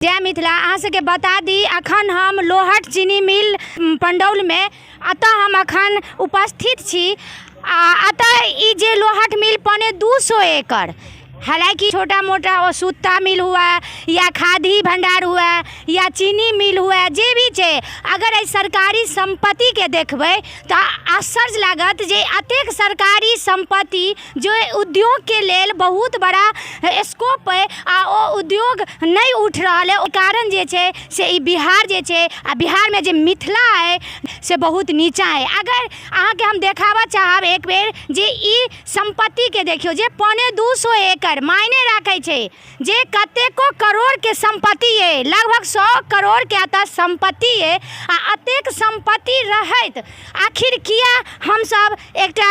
जय मिथिला। अहाँ सबके बता दी, अखन हम लोहट चीनी मिल पंडौलमे एतऽ हम अखन उपस्थित छी। आ एतऽ ई जे लोहट मिल 175 एकड़, हालाँकि छोटा मोटा ओ सुत्ता मिल हुए या खादी भण्डार हुए या चीनी मिल हुए, जे भी छै, अगर एहि सरकारी सम्पत्तिके देखबै तऽ आश्चर्य लागत जे एतेक सरकारी सम्पत्ति जे उद्योगके लेल बहुत बड़ा स्कोप अइ आ ओ उद्योग नहि उठि रहल अइ, ओहि कारण जे छै से ई बिहार जे छै आ बिहारमे जे मिथिला अइ से बहुत नीचाँ अइ। अगर अहाँके हम देखाबऽ चाहब एक बेर जे ई सम्पत्तिके देखियौ जे 175 एकड़ मायने राखै छै, जे कतेको करोड़के सम्पत्ति अइ, लगभग 100 करोड़के एतऽ सम्पत्ति अइ। आ एतेक सम्पत्ति रहैत आखिर किए हमसब एकटा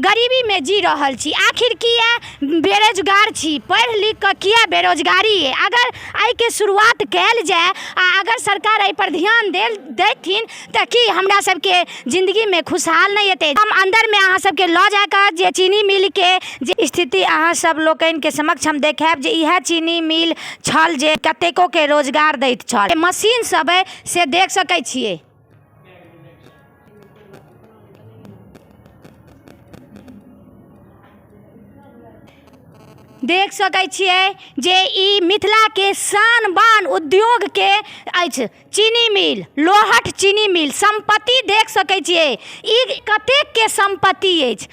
गरीबीमे जी रहल छी? आखिर किए बेरोजगार छी? पढ़ि लिखिकऽ किए बेरोजगारी अइ? अगर एहिके शुरुआत कयल जाय आ अगर सरकार एहिपर ध्यान देल देथिन तऽ की हमरा सबके जिन्दगीमे खुशहाल नहि एतै? हम अन्दरमे अहाँ सबके लऽ जाकऽ जे चीनी मिलके जे स्थिति अहाँ सब लोकनिके समक्ष हम देखायब जे इएह चीनी मिल छल जे कतेकोके रोजगार दैत छल। मशीन सब अइ से देख सकै छियै। देख सकै छियै जे ई मिथिलाके शान बान उद्योगके अछि चीनी मिल, लोहट चीनी मिल। सम्पत्ति देख सकै छियै ई कतेकके सम्पत्ति अछि।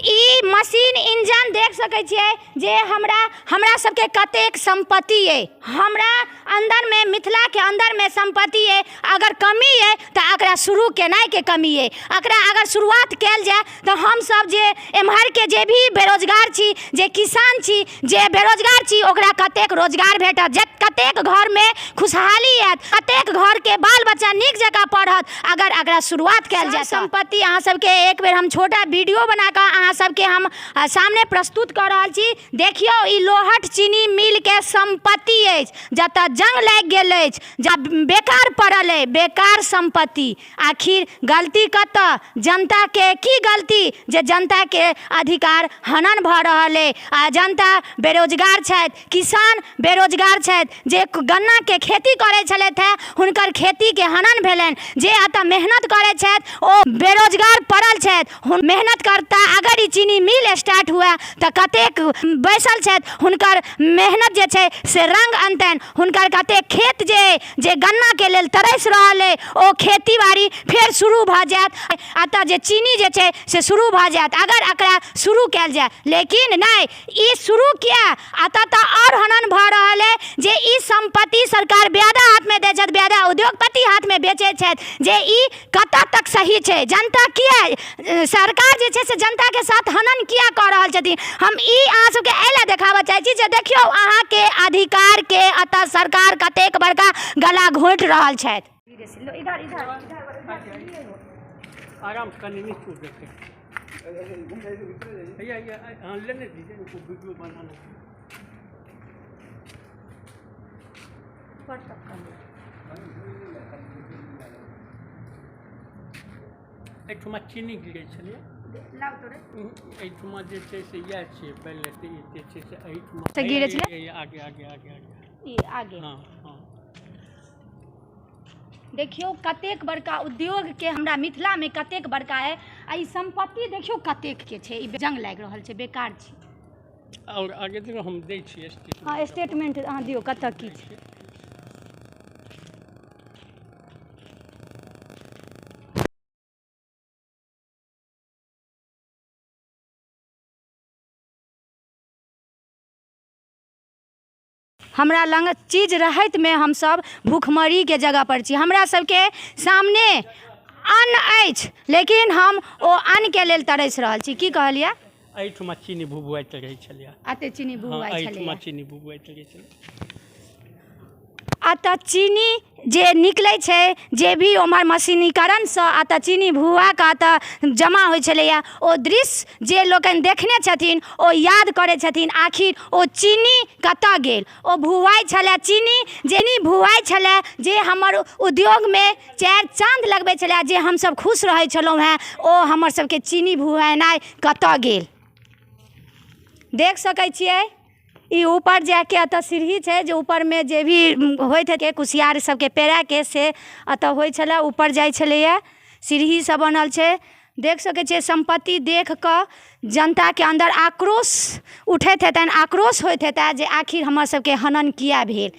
ई मशीन इंजन देख सकै छियै जे हमरा सबके कतेक सम्पत्ति अइ। हमरा अन्दरमे, मिथिलाके अन्दरमे सम्पत्ति अइ। अगर कमी अइ तऽ एकरा शुरू केनाइके कमी अइ। एकरा अगर शुरुआत कयल जाय तऽ हमसब जे एम्हरके जे भी बेरोजगार छी, जे किसान छी, जे बेरोजगार छी, ओकरा कतेक रोजगार भेटत, जे कतेक घरमे खुशहाली आयत, कतेक घरके बाल बच्चा नीक जकाँ पढ़त, अगर एकरा शुरुआत कयल जाय। सम्पत्ति अहाँ सबके एक बेर हम छोटा वीडियो बनाकऽ अहाँ सबके हम सामने प्रस्तुत कऽ रहल छी। देखियौ, ई लोहट चीनी मिलके सम्पत्ति अछि जतऽ जंग लागि गेल अछि, जा बेकार पड़ल अइ, बेकार सम्पत्ति। आखिर गलती कतऽ? जनताके की गलती जे जनताके अधिकार हनन भऽ रहल अइ आ जनता बेरोजगार छथि, किसान बेरोजगार छथि? जे गन्नाके खेती करै छलथि हेँ हुनकर खेतीके हनन भेलनि। जे एतऽ मेहनत करै छथि ओ बेरोजगार पड़ल छथि। मेहनत करता अगर ई चीनी मिल स्टार्ट हुए तऽ कतेक बैसल छथि हुनकर मेहनत जे छै से रङ्ग अनतनि। हुनकर कतेक खेत जे अइ जे गन्नाके लेल तरसि रहल अइ ओ खेती बाड़ी फेर शुरू भऽ जायत। एतऽ जे चीनी जे छै से शुरू भऽ जायत अगर एकरा शुरू कयल जाय। लेकिन नहि, ई शुरू किया? एतऽ तऽ आओर हनन भऽ रहल अइ जे ई सम्पत्ति सरकार बेदा हाथमे दै छथि, बेदा उद्योगपति हाथमे बेचै छथि, जे ई कतऽ तक सही छै? जनता किया, सरकार जे छै से जनताके साथ हनन किया कऽ रहल छथिन? हम ई अहाँ सबके एहि लए देखाबऽ चाहै छी जे देखियौ अहाँके अधिकारके एतऽ सरकार कतेक बड़का गला घोंटि रहल छथि। आराम से कनि नीचू देखे भैया, ये हाँ लेने दीजिए इनको, वीडियो बनाना। एहिठुमा चीनी गिरै छलियै, एहिठुमा जे छै से इएह छियै पहिले तऽ ई जे छै से एहिठुमा तऽ गिरै छलै? आगे आगे आगे आगे। ई आगे? हँ। देखियौ कतेक बड़का उद्योगके हमरा मिथिलामे कतेक बड़का अइ आ ई सम्पत्ति देखियौ कतेकके छै। ई जंग लागि रहल छै, बेकार छै। आओर आगे देखियौ, हम दै छियै स्टेटमेंट। हँ, स्टेटमेंट अहाँ दियौ, कतऽ की छै। हमरा लग चीज रहैतमे हमसब भूखमरीके जगहपर छी। हमरा सबके सामने अन्न अछि लेकिन हम ओ अन्नके लेल तरसि रहल छी। की कहलियै? एहिठुमा चीनी भुभुआइत रहै छलैए। एते चीनी भुभुआइ छलैए? एहिठुमा चीनी भुभुआइत रहै छलै। एतऽ चीनी जे निकलै छै, जे भी ओम्हर मशीनीकरणसँ एतऽ चीनी भुआ कऽ एतऽ जमा होइ छलैए, ओ दृश्य जे लोकनि देखने छथिन ओ याद करै छथिन, आखिर ओ चीनी कतऽ गेल? ओ भुआइ छलै चीनी, जे चीनी भुआइ छलै, जे हमर उद्योगमे चारि चाँद लगबै छलै, जे हमसब खुश रहै छलहुँ हेँ, ओ हमर सबके चीनी भुएनाइ कतऽ गेल? देख सकै छियै। ई ऊपर जाके एतऽ सीढ़ी छै जे ऊपरमे जे भी होइत हेतै कुसियार सबके पेराके से एतऽ होइ छलै ऊपर जाइ छलैए सीढ़ी सब बनल छै। देख सकै छियै, सम्पत्ति देख कऽ जनताके अन्दर आक्रोश उठैत हेतनि, आक्रोश होइत हेतै जे आखिर हमर सबके हनन किया भेल।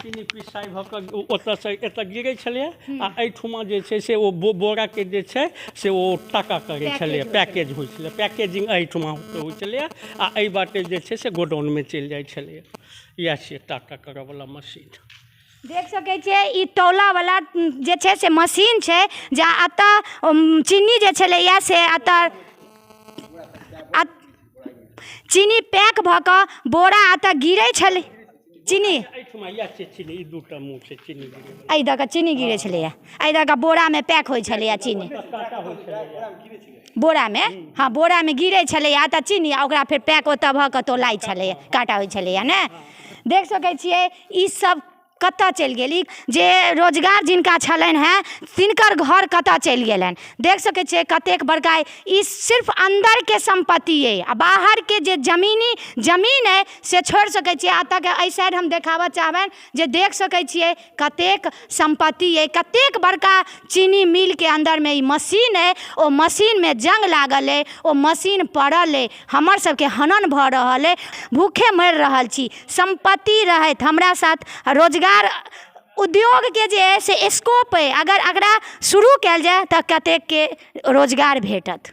चीनी पिसाइ भऽ कऽ ओतऽसँ एतऽ गिरै छलैए आ एहिठुमा जे छै से ओ बोराके जे छै से ओ टाका करै छलैए, पैकेज होइ छलै, पैकेजिंग एहिठुमा होइ छलैए आ एहि बाटे जे छै से गोडाउनमे चलि जाइ छलैए। इएह छियै टाका करऽवला मशीन। देख सकै छियै, ई तौलावला जे छै से मशीन छै, जे एतऽ चीनी जे छलैए से एतऽ चीनी पैक भऽ कऽ बोरा एतऽ गिरै छलै। चीनी एहिठुमा इएह छै चीनी, ई दूटा मुँह छै चीनी गिरै। एहि दऽ कऽ चीनी गिरै छलैए, एहि दऽ कऽ बोरामे पैक होइ छलैए चीनी बोरामे। हँ, बोरामे गिरै छलैए तऽ चीनी आ ओकरा फेर पैक ओतऽ भऽ कऽ तौलाइ छलैए, काँटा होइ छलैए ने। देख सकै छियै, ई सब कतऽ चलि गेल? ई जे रोजगार जिनका छलनि हेँ तिनकर घर कतऽ चलि गेलनि? देख सकै छियै कतेक बड़का ई सिर्फ अन्दरके सम्पत्ति अइ आ बाहरके जे जमीनी जमीन अइ से छोड़ि सकै छियै। एतऽके एहि साइड हम देखाबऽ चाहबनि जे देख सकै छियै कतेक सम्पत्ति अइ, कतेक बड़का चीनी मिलके अन्दरमे ई मशीन अइ। ओ मशीनमे जङ्ग लागल अइ, ओ मशीन पड़ल अइ। हमर सबके हनन भऽ रहल अइ, भूखे मरि रहल छी। सम्पत्ति रहैत हमरा साथ रोजगार उद्योगके जे अइ से स्कोप अइ, अगर एकरा शुरू कयल जाय तऽ कतेकके रोजगार भेटत।